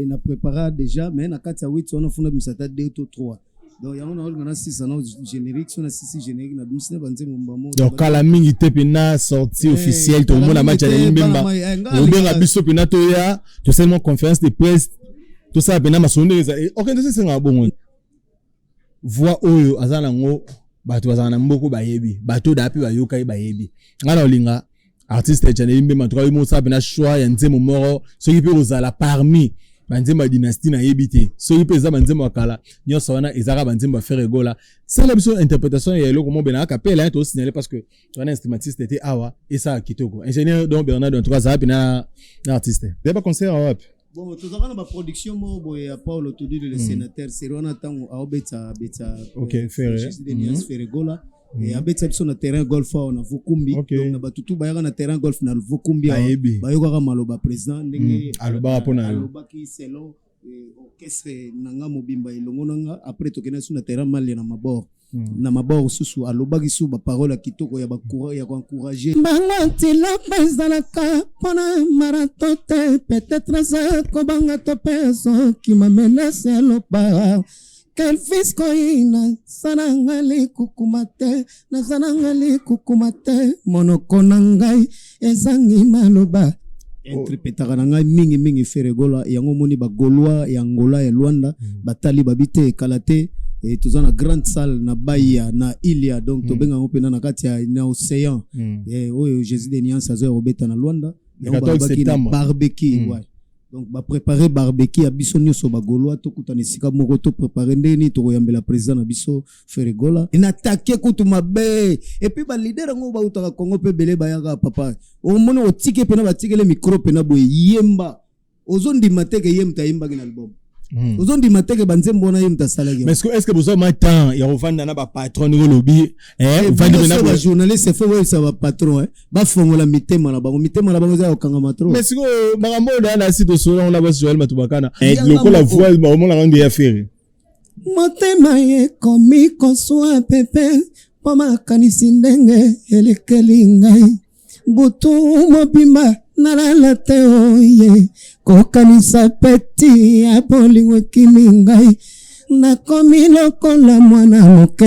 Et na prépara déjà, mais na kati ya 8 wana funa bimisa ata 2 to 3. Donc yango na olinga na sisa na générique, so na sisi générique na bimisi na banzembo mbamo. Donc kala mingi te mpena sortie Eh, officielle, kala tokomona mingi match ya te, Daniel bana Mbemba. nga Obenga alingaka biso mpena, toya tosali mwa conférence de presse, tosala mpena masolo ndenge eza organisation esengaka bongo. Voix oyo aza nango, bato bazala na mboko bayebi, bato oyo mpe bayoka ye bayebi. Ngai na olinga artiste Daniel Mbemba, en tout cas yo mosala mpena choix ya nzembo moko, soki mpe kozala parmi banzembo ya dynastie, nayebi te soki mpe eza banzembo ya kala. Nyonso wana ezalaka banzembo ya Ferre Gola. Sala biso interprétation ya eloko mo benaka kapela ye, tosignale parce que towana instrumentiste te awa, esala kitoko. Ingénieur donc Bernard, en tout cas azala mpe na artiste ya baconcert wapi? Bon, tozalaka na baproduction moko boye ya Paulo Todile, le sénateur seri wana, ntango aobetisa betisa Ok, Ferre. Jésus de Nuance, Ferre Gola. Abetisa biso na terrain golf awa na Vukumbi. Donc na bato tu bayaka na terrain golf na Vukumbi awa, Bayebi. bayokaka maloba président ndenge Alobaka mpo na yo. Alobaki selon orchestre na nga mobimba elongo na nga. Après tokende su na terrain Malia na mabor, na mabor susu alobaki su baparole ya kitoko ya ya koencourage Bango antilope ezalaka mpona marato te. Peut-être aza kobanga to mpe azokima menace. Aloba Kelvis koyina naza na nga likukuma te, naza na nga likukuma te, monoko na ngai ezangi maloba. Interprétaka na ngai mingimingi Ferre Gola. Yango omoni bagaulois ya Angola, ya Luanda, batali babi te ekala te. Toza na grande salle na Baya na Ilia, donc tobenga yango mpena na kati ya na océan. Oyo Jésus de Nuance azoya kobeta na Luanda, Le yango 14 balobaki na septembre. barbecue. Ouais. Donc baprépare barbecue ya biso nyonso bagaulois, tokutana esika moko, toprépare ndenge nini tokoyambela président na biso Ferre Gola. Natake kutu mabe. Et puis baleader yango bautaka Congo mpe ebele bayaka. Papa, omoni otiki mpena batikele micro mpena boye, yemba, ozondima te ke ye moto ayembaki na album. Ozondima te ke banzembo wana ye moto asalaki. Mais est-ce que bozwa ma temps ya kovanda na bapatron ndenge olobi, ovandi mpena boye? Bajournaliste, faut boyebisa bapatron bafongola mitema na bango. Mitema na bango eza ya kokangama trop. Mais sikoyo makambo oyo na si tosolola ngo na basi Joel Matubakana Yanga lokola moko. voix baomonaka nde ya Ferre. Motema ekomi koswa pepe mpo makanisi ndenge elekeli ngai. Butu mobimba nalala te, oye kokanisa peti ya bolingo ekimi ngai, nakomi lokola mwana moke.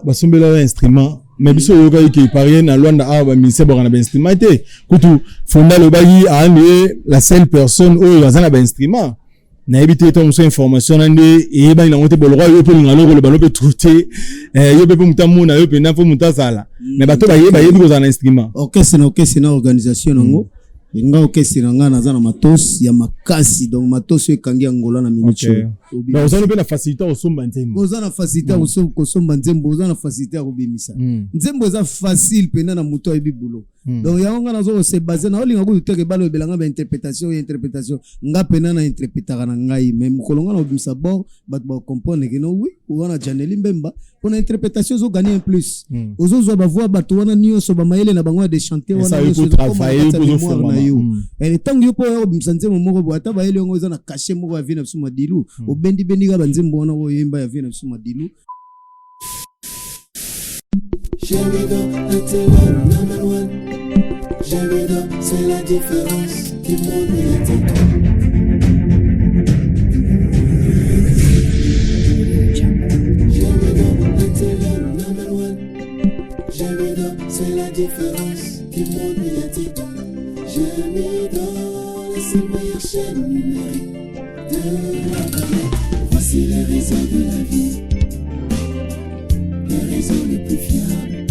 Basombela yo instrument, mais biso oyokaki ke parie na Luanda awa bamusicien baka na bainstrument te. Kutu Fonda alobaki aandi ye la seule personne oyo aza na bainstrument. Nayebi te ntango mosusu information na nde eyebani nango te. Bolokwa yo mpe olinga lokoloba no mpe tro te. Yo mpe moto amona yo mpenza mpo moto azala, mais bato baye bayebi kozala na instrument. Orchestre na orchestre na organisation nango. Nga orchestre na nga naza na matos ya makasi, donc matos oyo ekangi Angola na minute oyo. Donc ozali mpe na facilité ya kosomba nzembo. Oza na facilité ya kosomba nzembo, oza na facilité ya kobimisa nzembo, eza facile mpena na moto ayebi boulot. Donc yango nga nazo kose base na olinga kutu teke balobela nga bainterprétation oyo interprétation. Nga mpena na interprétaka na ngai, mais mokolo nga na kobimisa bord, bato bacomprendre ke no oui, wana Janeli Mbemba mpona interprétation ezoganye un plus. Ozozwa bavoix bato wana nyonso, bamayele na bango ya de chanter wana Esa yo nyonso po ezokoma na travailler kati ya po mémoire ozofongwama. na yo. Ntango yo mpo oya kobimisa nzembo moko boye, ata bayeli yango eza na cachet moko ya vie na biso Madilu, obendibendi kaka banzembo wana oyo oyemba ya vie na biso Madilu. Gémido, la télé number one. Gémido, c'est la différence du monde médiatique. Gémido, la télé number one. Gémido, c'est la différence du monde médiatique. Gémido, la seule meilleure chaîne numérique de la planète. Voici les réseaux de la vie, les réseaux les plus fiables.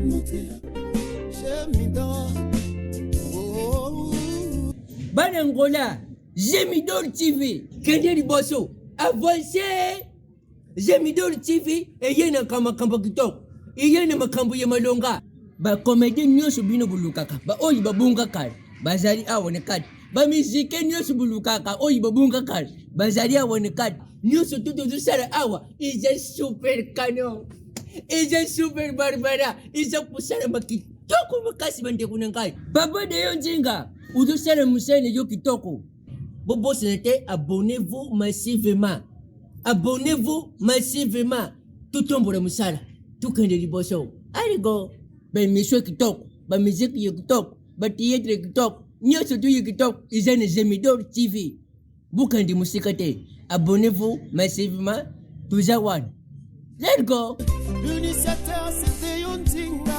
Montrez Gémido. Oh. Bana Ngola, Gemidol TV kende liboso, avance. Gemidol TV eye na makambo kitoko, eye na makambo ya malonga. Bacomédien nyonso bino bolukaka, baoyo babunga kala, bazali awa na kati. Bamusike nyonso bolukaka, oyo babunga kala, bazali awa na kati. Nyonso tu tozosala awa eza super canon, eza super barbara, eza kosalama kitoko makasi. Bandeko na ngai, papa Deyo Nzinga ozosala mosala na yo kitoko. Bobosana te, abonnez-vous massivement, abonnez-vous massivement, totombola mosala, tokende liboso. Aligo baémission kitoko, bamusique ya kitoko, bathéâtre kitoko. Nyonso tu ya kitoko eza na Gemidor TV. Bokende mosika te. Abonnez-vous massivement. Toza wana. Let's go! L'initiateur, c'était Yondinga.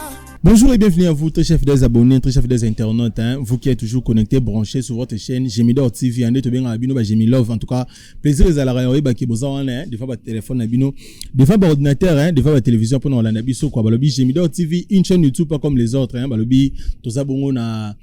Bonjour et bienvenue à vous, très chers fidèles abonnés, très chers fidèles internautes, hein, vous qui êtes toujours connectés, branchés sur votre chaîne Gemidor TV, hein, tobenga bino ba Gemi Love, en tout cas, plaisir ezalaka ya oyeba ke boza wana, hein, des fois ba téléphone na bino, des fois ba ordinateur, hein, des fois ba télévision pona kolanda biso quoi. Balobi Gemidor TV, une chaîne YouTube pas comme les autres, hein, balobi toza bongo na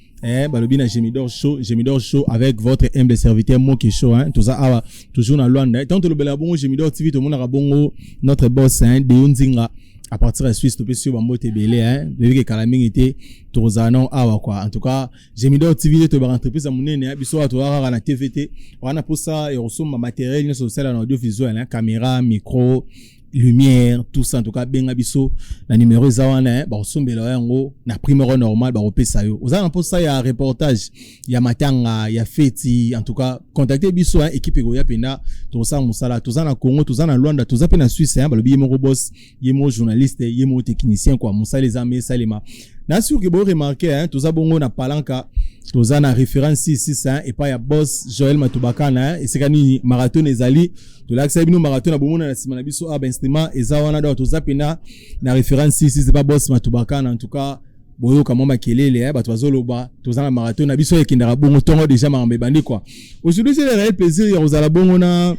balobi na Gemidor Show, Gemidor Show avec votre humble serviteur Moke Show, hein, toza awa toujours na Luanda. Tant tolobela bongo Gemidor TV, tomonaka bongo notre boss, hein, Deo Nzinga, à partir de Suisse, topesi yo bambote ebele, hein, toyebi ke kala mingi te tokozala nao awa quoi. En tout cas, Gemidor TV nde toyebaka entreprise ya monene, hein, biso awa toza kaka na TV te, wana mposa ya kosomba matériel nyonso tosala na audiovisuel, hein, caméra, micro, lumière, tout ça. En tout cas, benga biso na numéro eza wana, hein, bakosombela yango na prix moko normal, bakopesa yo. Oza na mposa ya reportage ya matanga, ya feti, en tout cas contacte biso, hein, équipe ekoya mpenza, tokosala mosala. Toza na Congo, toza na Luanda, toza mpe na Suisse, hein, balobi ye moko boss, ye moko journaliste, ye moko technicien quoi. Mosala eza me esalema na sûr ke boremarquer, hein, toza bongo na Palanka, toza na référence 66, hein, epai ya boss Joël Matubakana, hein, esika nini marathon ezali. Tolakisa bino marathon na bomona na nsima na biso awa, bainstrument eza wana. Donc toza mpena na référence 66 epa boss Matubakana. En tout cas, boyoka mwa makelele, bato bazoloba toza na marathon na biso ekendaka bongo ntongo déjà, makambo ebandi quoi. Aujourd'hui, c'est le réel plaisir ya kozala bongo na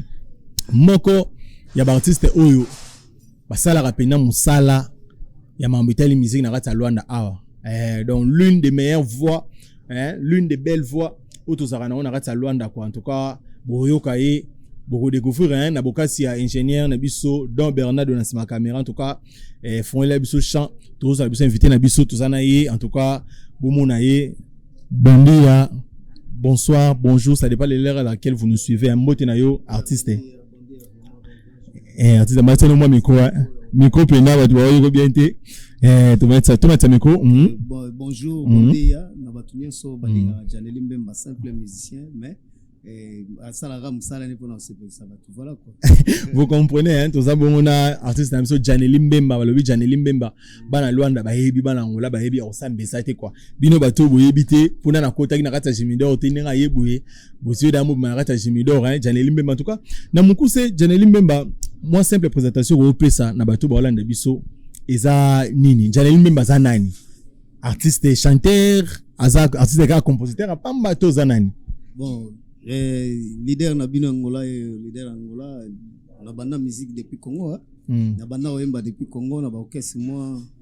moko ya baartiste oyo basalaka mpenza mosala ya makambo etali musique na kati ya Luanda awa. Donc l'une des meilleures voix, hein, l'une des belles voix oyo tozalaka nango na kati ya Luanda quoi. En tout cas, boyoka ye, bokodécouvrir, hein, na bokasi ya ingénieur na biso Don Bernardo na nsima caméra. En tout cas, fongela biso champ, tozala biso invité na biso, toza na ye. En tout cas, bomona ye. Bon dia, bonsoir, bonjour, ça dépend de l'heure à laquelle vous nous suivez. Mbote na yo, artiste. Artiste, matino mwa micro, hein. Micro mpenza bato baoyoko bien te. Tomatisa micro. Bon, bonjour, bon dia na bato nyonso balingaka Janeli Mbemba, simple musicien, mais asalaka mosala ne mpona kosepelisa bato, voilà quoi. Vous comprenez, hein, toza bongo na artiste na biso Janeli Mbemba. Balobi Janeli Mbemba, bana Luanda bayebi, bana Angola bayebi, akosambesa te quoi. Bino bato boyebi te mpona nakotaki na kati ya Gemidor te, ndenge aye boye bozoyeda mobima na kati ya Gemidor, hein, Janeli Mbemba. En tout cas, na mokuse, Janeli Mbemba, mwa simple présentation koopesa na bato baolanda biso eza nini? Janeli Mbemba aza nani? Artiste chanteur, aza artiste kaka compositeur apamba to oza nani? Bon, leader na bino Angola, leader Angola, na banda musique depuis Congo, hein. Na banda koyemba depuis Congo na baorchestre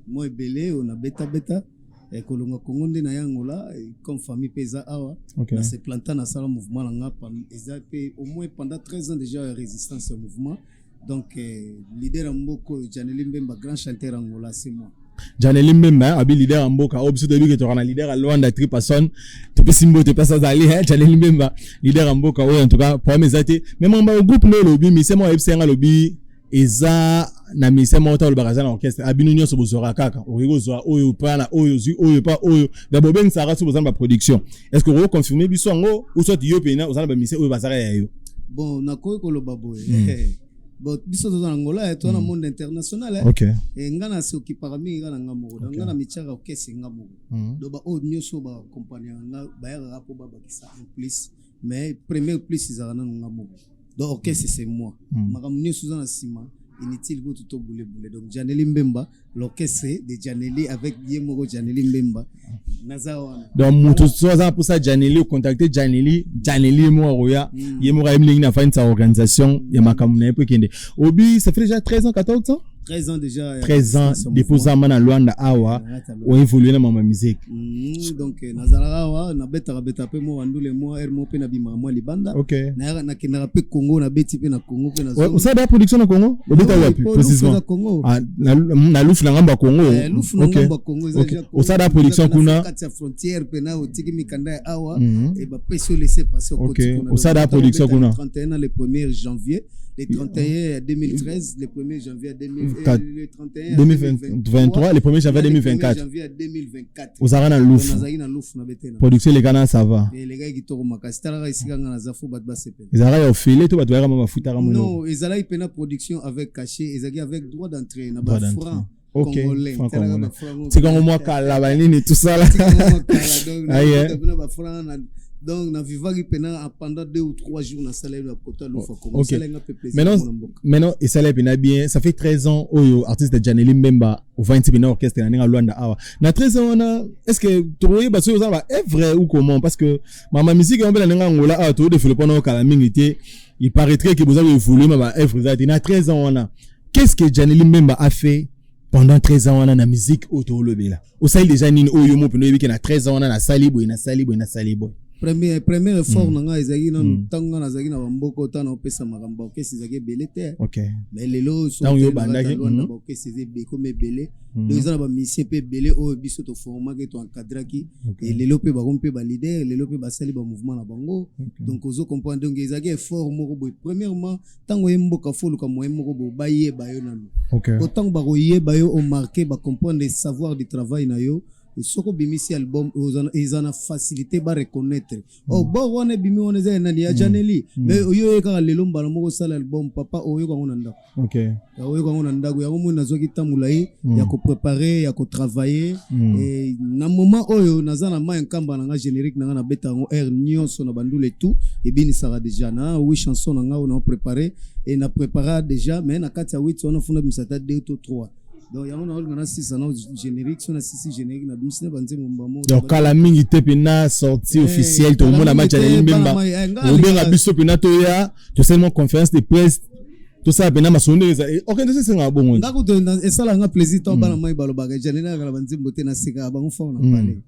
mwa ebele oyo nabetabeta. Kolonga Congo nde na ya Angola, comme famille mpe eza awa. Na se planta, nasala mouvement na nga, eza mpe au moins pendant 13 ans déjà ya résistance ya mouvement. Donc leader ya mboka oyo, Janeli Mbemba, grand chanteur Angola, c'est moi. Janeli Mbemba abi leader ya mboka oyo. Biso toyebi ke toka na leader ya Luanda Tripason, topesi mbote mpasi azali, hein, Janeli Mbemba, leader ya mboka oyo. En tout cas, problème eza te. Mais mambo ya groupe nde olobi, mise moko ayebisa yanga, alobi eza na mise moko ta olobaka aza na orchestre. Abino nyonso bozwaka kaka, okoki kozwa oyo pa na oyo, ozwi oyo pa oyo, da bobengisaka so boza na baproduction. Est ce que okoki confirmer biso yango ou soit yo mpena oza na bamise oyo bazaka ya yo? Bon, nakoki koloba boye. Bon, biso toza na Angola, toza na monde international. Nga na s'occupaka mingi nga na nga moko. Donc nga na mitiaka orchestre nga moko. Donc baoyo nyonso baaccompagnaka nga bayakaka mpo babakisa un plus, mais premier plus ezalaka nano nga moko. Donc orchestre, c'est moi. Makambo nyonso eza na nsima, inutile kutu to bulebule. Donc Janeli Mbemba, l'orchestre de Janeli avec ye moko Janeli Mbemba, naza wana. Donc moto so aza na mposa Janeli, ocontacte Janeli, Janeli ye moko akoya. Ye moko ayebi ndenge afandisa organisation ya makambo na ye po ekende. Obi, ça fait déjà 13 ans, 14 ans? 13 ans déjà ya 13 ans résistance ya depuis mouvement. Ozamba na Luanda awa, oévolue na mama musique. Donc nazalaka awa, nabetaka beta mpe mwa wandule, mwa aire mo mpe nabimaka mwa libanda. Nayaka, nakendaka mpe Congo, nabeti mpe na Congo mpe nazongi. Osala ba production na Congo? Obeta wapi précisément? Congo. Ah, na Lufu, na ngambo ya Congo? Lufu na ngambo ya Congo eza déjà Congo. Osala production Eza na kuna? Kati ya frontière mpena, otiki mikanda ya awa e bapesi yo laisser passer, okoti kuna. Osala Donc, production ntango kuna? obeta le 31 na le 1er janvier, le 31 ya 2013, le 1er janvier ya 2000, le 31 ya 2023, le 1er janvier na le 1er 2024. janvier ya 2024. Ozalaka na Donc, Lufu? Nazalaki na Lufu, na betena. Production elekana, ça va? Elekaki kitoko makasi. Talaka esika nga naza, fo bato basepela. Ezalaka ya ofele to bato bayaka ma bafutaka mono? Non, ezalaki mpena production avec cachet, ezalaki avec droit d'entrée na Droit d'entrée. Bafranc. Congolais. Franc Talaka congolais. ba franc. Tikango mwa kala banini tosala. Tikango mwa kala, donc Aye. nakota mpena ba franc donc navivaki mpena pendant 2 ou 3 jours, nasala na kota Lufa Congo. Esalenga mpe plaisir Maintenant, mona mboka. Maintenant esala mpena bien, ça fait 13 ans oyo artiste Janeli Mbemba ovandi mpena orchestre na ndenge alwanda awa na 13 ans wana. Est ce que tokoyeba soki oza ba œuvre ou comment? Parce que mama musique yango mpe na ndenge Angola awa todéveloppe wana okala mingi te. Il paraîtrait que boza koévolue, ma ba œuvre eza te na 13 ans wana. Qu'est ce que Janeli Mbemba a fait pendant 13 ans wana na musique oyo toolobela? Osali déjà nini oyo mo mpena oyebi ke na 13 ans wana nasali boye, nasali boye, nasali boye? Premier effort na ngai ezalaki nanu ntango ngai nazalaki na bamboka, ntango naopesa makambo, baorchestre ezalaki ebele te. Mais lelo Ntango yo obandaki, Lwanda, baorchestre eza ekomi ebele. Donc eza na bamusicien mpe ebele oyo biso toformaki, toencadraki. Lelo mpe bakomi mpe baleader, lelo mpe basali bamouvement na bango. Donc ozo comprendre, donc ezalaki effort moko boye. Premièrement, ntango ye mboka, fo oluka moyen moko boye bayeba yo nanu. Po ntango bakoyeba yo, omarke, bacomprendre savoir du travail na yo. Soki obimisi album, eza na facilité bareconnaître: "Oh, bor wana ebimi wana eza ya nani? Ya Janeli." Mais oyo oye kaka lelo, mbala moko osala album, papa, oyoka yango na ndako. Oyoka yango na ndako. Yango moi nazwaki ntango molai ya koprépare, ya kotravailler. Na moment oyo naza na mai nkamba na nga, générique na nga nabeta yango air nyonso na bandule, tout ebinisaka déjà. Na huit chanson na nga oyo naoprépare e na prépara déjà, mais na kati ya huit wana funa bimisa ata deux to trois. Donc yango naolinga nasisa na générique. So nasisi générique, nabimisi na banzembo mbamo. Donc kala mingi te mpena sortie officielle tokomona match ya Mbemba. Obenga biso mpena toya, tosali mwa conférence de presse, tosala mpena masolo ndenge eza organisation esengaka bongo. Nga kutu esalanga plaisir ntango bana mai balobaka Janeli kala banzembo te. Nasekaka bango fort na pale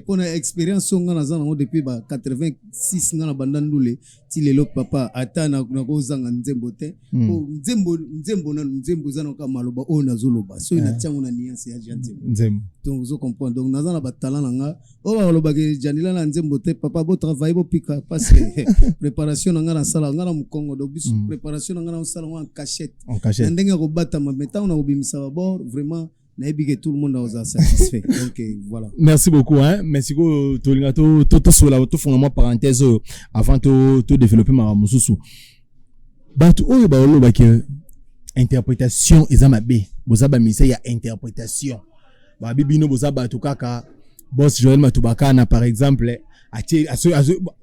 mpo na expérience oyo nga naza nango depuis ba 86, nga na banda ndule ti lelo, papa, ata nakozanga nzembo te. Po nzembo nanu, nzembo eza naka maloba oyo nazoloba soki natiango na nuance ya nzembo. Nzembo. Donc ozo comprendre, donc naza na batalent na nga oyo balobaka Janela na nzembo te. Papa, botravaille, bopika, parce que préparation na nga nasala nga na mokongo. Donc biso préparation na nga nasala ngo en cachette. En Na cachette. ndenge ya kobatama, mais ntango na kobimisa babord, vraiment nayebi ke tout le monde akozala satisfait. Donc voilà. Merci beaucoup, hein. Mais sikoyo tolinga tosola, tofunga mwa parenthèse oyo avant todéveloppe makambo mosusu. Bato oyo balobaki interprétation eza mabe, boza bamusicien ya interprétation, babi bino boza bato kaka. Boss Joel Matubakana par exemple atie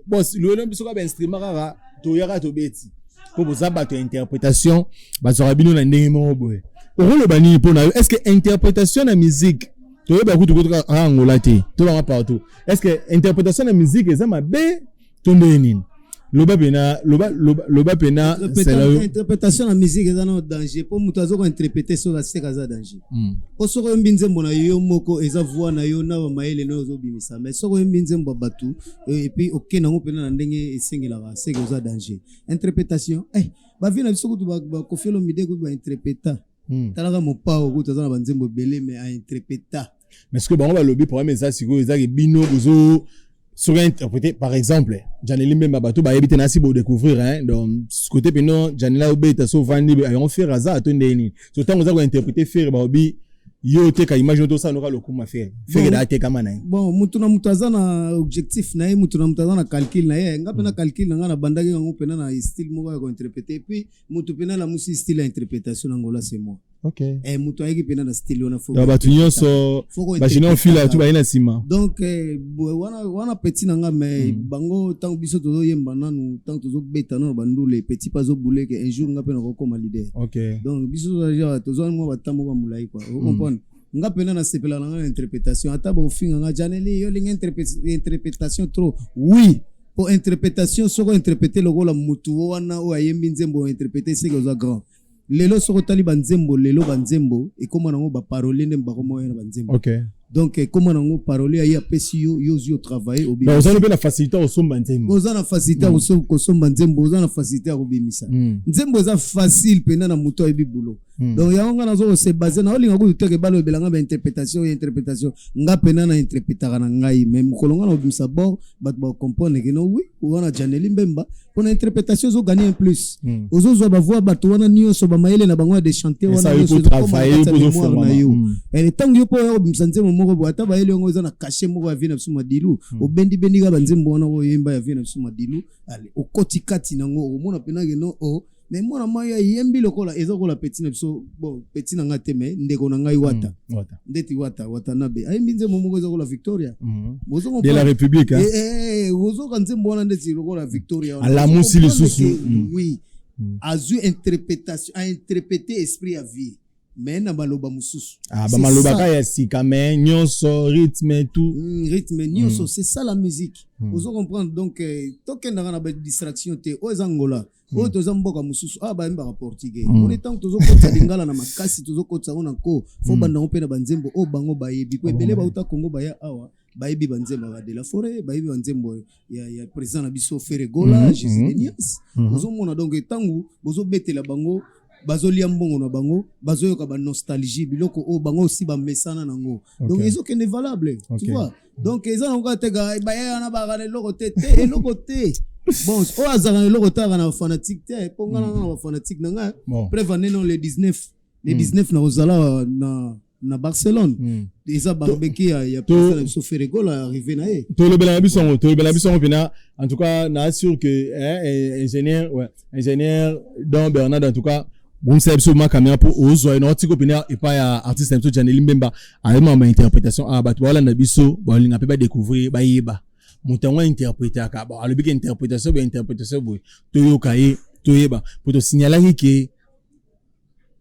boss loyelo biso kaka bainstrument, kaka toyaka tobeti, mpo boza bato ya interprétation, bazwaka bino na ndenge moko boye. Okoloba nini mpo na yo? Est ce que interprétation na musique, toyeba kutu kutu kaka Angola te, tobanga partout, est ce que interprétation na musique eza mabe to ndenge nini? Loba pena, loba, loba, loba pena sela yo. Interprétation na musique eza na danger, mpo moto aza kointerpréter soki aseka aza danger. Mpo soki oyembi nzembo na yo moko, eza voix na yo na bamayele na yo ozobimisa. Mais soki oyembi nzembo ya bato et puis okende yango mpena na ndenge esengelaka, seke oza danger. Interprétation, bavie na biso kutu, baKoffi Olomide kutu bainterpréta. Talaka Mopao kutu aza na banzembo ebele, mais ainterpréta. Mais ce que bango balobi, problème eza sikoyo ezaki bino bozo soki interprété, par exemple Janeli Mbemba, bato bayebi te, nasi bodécouvrir, hein. Donc côté peno Janela obeta so ovandi yango, Ferre aza to ndenge nini? So ntango oza kointerpréter Ferre, balobi yo oteka image no, tosala noka lokuma Ferre. Ferre da atekama na ye. Bon, mutu na mutu aza na objectif na ye, mutu na mutu aza na calcul na ye. Nga mpe na calcul na nga, nabandaki yango mpena na style moko ya kointerpréter. Et puis mutu mpena alamusi style ya interprétation na Ngola, c'est moi. Mutu ayeki mpena na style wana, faut Donc bato nyonso faut bagéné fila tu baye na nsima. Donc wana petit na nga, mais bango ntango biso tozoyemba nanu, ntango tozobeta nanu bandule, petit mpe azobule ke un jour nga mpe nakokoma leader. Donc biso tozwa mwa batambo moko ya molai, quoi. Ocomprendre, nga mpena nasepela na nga na interprétation. Ata bofinga nga: "Janeli, yo olingi interprétation trop." Oui, po interprétation, soki ointerpréte lokola mutu wana oyo ayembi nzembo, ointerpréte, seke oza grand. Lelo soki otali banzembo, lelo banzembo ekóma nango baparole nde bakoma oyo na banzembo. Donc ekóma nango parole aye apesi yo, yo ozwi, otravaille. Donc ozali mpe na facilité kosomba nzembo. Oza na facilité ya kosomba nzembo, oza na facilité ya kobimisa nzembo. Eza facile mpena na moto ayebi boulot. Donc yango nga nazo kose base, naolinga kutu teke balobelanga bainterprétation oyo interprétation. Nga mpena na interprétaka na ngai, mais mokolo nga na kobimisa bord, bato bacomprendre ke no, oui, wana Janeli Mbemba. Mpona interprétation ozoganye un plus, ozozwa bavoix bato wana nyonso, bamayele na bango ya déchanter wana Esa nyonso yo ezokoma na kotravaille kati ya mpo mémoire na ozofongama. yo. Ntango yo mpo oya kobimisa nzembo moko boye, ata bayeli yango eza na cachet moko ya vie na biso Madilu, obendibendi kaka banzembo wana oyo oyemba ya vie na biso Madilu, ale okoti kati nango, okomona mpena ke no o Mais mwana mai ayembi lokola eza lokola petit na biso, bon, petit na nga te, mais ndeko na ngai Wata. Wata. Ndeti Wata Watanabe ayembi nzembo moko eza lokola Victoria. Bozo De la République, hein? Ozoka nzembo wana ndeti lokola Victoria wana. Alamusi Ozo comprendre lisusu. ke, oui, azwi interprétation, ainterprété esprit ya vie, mais na baloba mosusu. Ah, C'est bamalobaka ça. ya sika, mais nyonso rythme, tout. Rythme nyonso. C'est ça la musique. Ozo comprendre? Donc tokendaka na badistraction te. Oyo eza Ngola, oyo toza mboka mosusu awa, bayembaka portugais. Moni, ntango tozokotisa lingala na makasi, tozokotisa yango na nko, fo bandango mpe na banzembo oyo bango bayebi, po ebele bauta Congo baya awa, bayebi banzembo ya de la Forêt, bayebi banzembo ya président na biso Ferre Gola, Jésus de Nias. Ozomona? Donc ntango bozobetela bango, bazolia mbongo na bango, bazoyoka banostalgie, biloko oyo bango osi bamesana nango. Donc ezokende valable, tu vois? Donc eza nango kaka te ka baya wana baka na eloko te, te eloko te. Bon, oyo azalaka na eloko te, azalaka na bafanatique te, mpo nga nanga na bafanatique na ngai. Preuve ane non, le 19, le 19 na kozala na Barcelone. Eza barbecue ya président na biso Ferre Gola, arrivé na ye. Tolobela biso yango, tolobela biso yango mpena. En tout cas, na sûr que hein, ingénieur, ouais, ingénieur Don Bernard, en tout cas bongisa biso ma caméra mpo ozwa ye na otiko mpena epai ya artiste na biso Janeli Mbemba. Ayema ma interprétation ah, bato baolanda biso, baolinga mpe badécouvrir, bayeba moto yango ainterprétaka. Bon, alobi ke interprétation boye, interprétation boye, toyoka ye, toyeba, po tosignalaki ke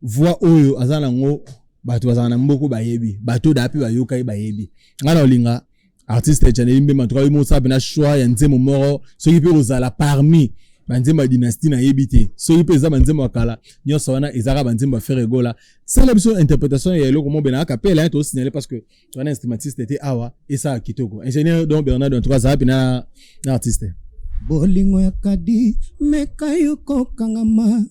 voix oyo aza nango, bato bazala na mboko bayebi, bato oyo daa mpe bayoka ye, bayebi. Ngai na olinga artiste Janeli Mbemba, en tout cas yo mosala mpena choix ya nzembo moko, soki mpe kozala parmi banzembo ya dynastie, nayebi te, soki mpe eza banzembo ya kala, nyonso wana ezalaka banzembo ya Ferre Gola. Sala biso interprétation ya eloko mo bena akapela tosignale, parce que towana instrumentiste te awa, esala kitoko. Ingénieur Don Bernard, en tout cas azala mpe na artiste. Bolingo ya kadi meka yo kokangama,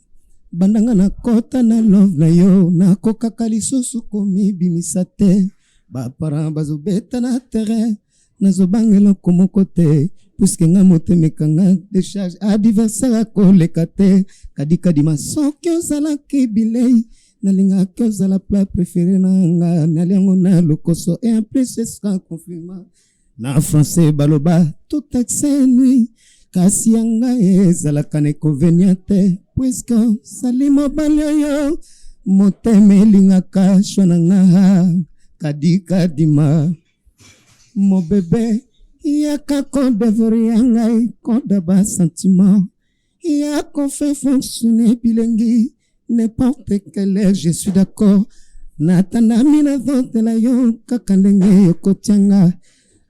bandanga nakota na love na yo, nakokaka lisusu komibimisa te. Baparent bazobeta na terrain, nazobanga eloko moko te, puisque nga motema ekanga décharge, adversaire akoleka te. Kadikadima, soki ozalaki bilei, nalingaki ozala plat préféré na nga, naliango na lokoso, et en plus esika confinement. Na français baloba tout excès nuit, kasi ya ngai ezalaka na inconvénient te, puisque osali mobali oyo motema elingaka, shwa na nga kadikadima. Mobebe, yaka kodévorer ya ngai koda basentiment, ya kofaire fonctionner bilengi. N'importe quelle heure, je suis d'accord, natandami, nazotela yo kaka ndenge yokotianga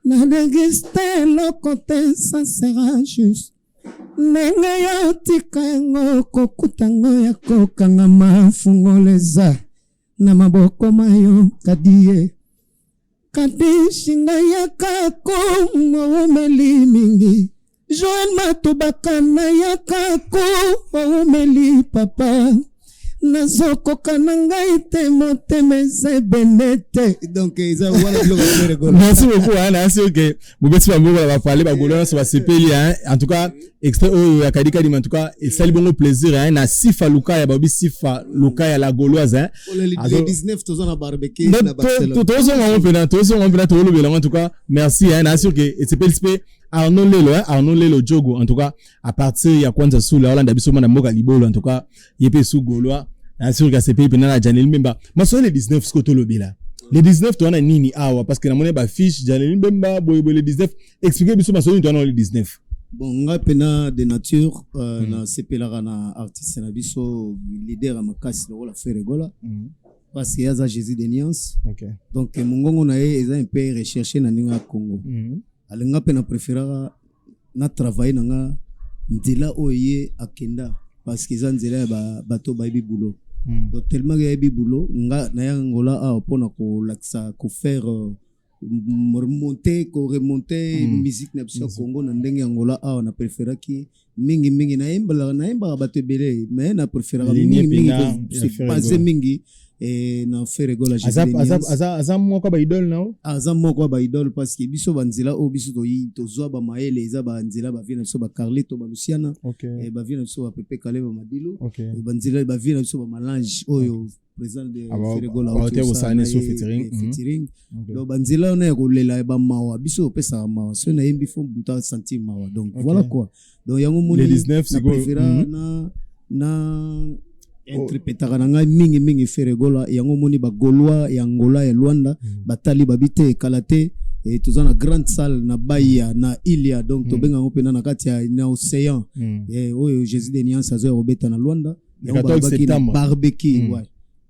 na déguste eloko te. Ça sera juste ndenge yo tika yango, kokuta yango ya kokangama, fungola eza na maboko mayo. Kadi ye kadi shinga, yaka ko oumeli mingi. Joel Matubaka na yaka ko oumeli papa, nazokoka na ngai te, motema eza ebene te. Donc eza wana biloko ya Ferre Gola. Merci beaucoup, hein. Nasi ok, mobeti bamboko na bapale, bagolo nyonso basepeli, hein. En tout cas extrait oyo ya Kadikadima, en tout cas esali bongo plaisir, hein, na Sifa Lukaya, babi Sifa Lukaya la Gauloise, hein. Le 19 toza na barbecue na Barcelone. Tozonga ngo mpena, tozonga mpena, tolobela ngo. En tout cas merci, hein. Nasi ok, esepelisi mpe Arnaud Lelo, hein, Arnaud Lelo Jogo, en tout cas à partir ya Kwanza Sula, olanda biso mwana mboka libolo. En tout cas ye mpe su Gaulois, nasi ok, asepeli mpena na Janel Mbemba. Masolo le 19, siko tolobela le 19, towana nini awa? Parce que namoni bafiche Janel Mbemba boyeboye le 19. Explique biso masolo nini towana le 19. Bon, ngai mpena de nature nasepelaka na artiste na biso, leader ya makasi lokola Ferre Gola, parce que ye aza Jésus de nuance. Donc mongongo na ye eza un peu recherché na ndenge ya Congo. Alinga mpe na préféraka na travaille na nga nzela oyo ye akenda, parce que eza nzela ya bato bayebi boulot. Donc tellement que yayebi boulot, nga naya Ngola awa mpona kolakisa, kofaire remonter, koremonter musique na biso ya Congo na ndenge ya Ngola awa. Na préféraki mingimingi, nayembaka bato ebele, mais na préféraka mingimingi base mingi na Ferre Gola. Aza moko ya baidole na yo? Aza moko ya baidole, parce que biso banzela oyo biso tozwa bamayele eza banzela bavie na biso bacarlito, baluciana, bavie na biso bapepe Kale, bamadilo, banzela bavie na biso bamalange oyo président de Ferre Gola featuring. Donc banzela wana ya kolela ya bamawa, biso opesaka mawa, soki nayembi fo moto asentir mawa. Donc voilà quoi. Donc yango moni na préféra na Na interprétaka na ngai mingimingi Ferre Gola. Yango omoni bagaulois ya Angola, ya Luanda, batali babi te ekala te. E, toza na grande salle na Bahia, na Ilia, donc tobenga yango mpena na kati ya na océan. E, oyo Jésus de Nuance azoya kobeta na Luanda, yango 14 balobaki na septembre. Barbecue. Ouais.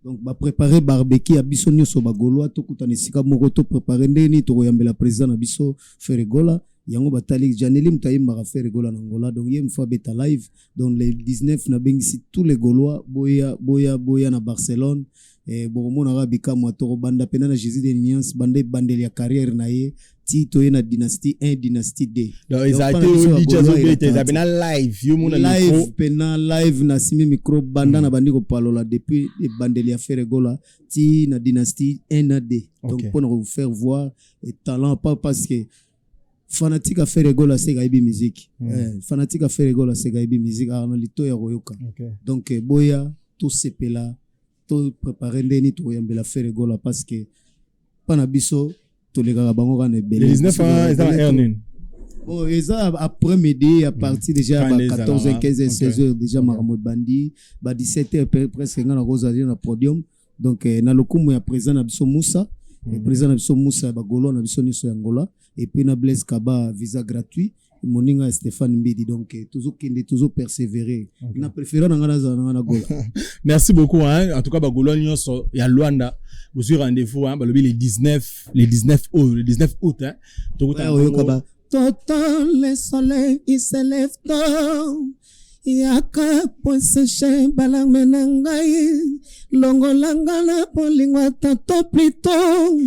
Donc baprépare barbecue ya biso nyonso bagaulois, tokutana esika moko, toprépare ndenge nini tokoyambela président na biso Ferre Gola. Yango batali Janeli, moto ayembaka Ferre Gola na Angola, donc ye mfo abeta live. Donc le 19, nabengisi tous les Gaulois, boya, boya, boya na Barcelone. Bokomonaka bikamwa. Tokobanda mpena na Jésus de Nuance, banda ebandeli ya carrière na ye ti toye na Dynastie 1, Dynastie 2. Donc ezala mpana te biso oyo DJ ya Gaulois azobeta, eza elaka pena live, yo mona live micro. Pena live, nasimi micro, banda na bandi kopalola depuis ebandeli ya Ferre Gola ti na Dynastie 1 na 2. Donc mpona kofaire voir et talent, pas parce que fanatique ya Ferre Gola aseka ayebi musique. Fanatique ya Ferre Gola aseka ayebi musique, aka na lito ya koyoka. Donc boya, tosepela, toprépare ndeni tokoyambela Ferre Gola, parce que mpa na biso tolekaka bango kaka na ebele. Le 19 wana eza na heure nini? Bon, eza après midi, à partir déjà Quand ba les 14 ezalaka, 15 16 heures déjà. Makambo ebandi ba 17 heures presque, nga nakozala na podium. Donc na lokumu ya président na biso Musa, président na biso Musa ya bagaulois na biso nyonso ya Angola, et puis na Blaise Kaba, visa gratuit, moninga ya Stéphane Mbidi. Donc tozokende, tozopersévérer. Na préféré na nga nazala na nga na Gola. Merci beaucoup, hein. En tout cas, bagaulois nyonso ya Luanda, bozwi rendez-vous, hein. Balobi le 19, le 19 oyo, le 19 août, hein. Tokutana oyoka bongo. Ba Toto, le soleil, il se lève tôt. Yaka po sécher balarmes na ngai, longolanga na bolingo ata to plutôt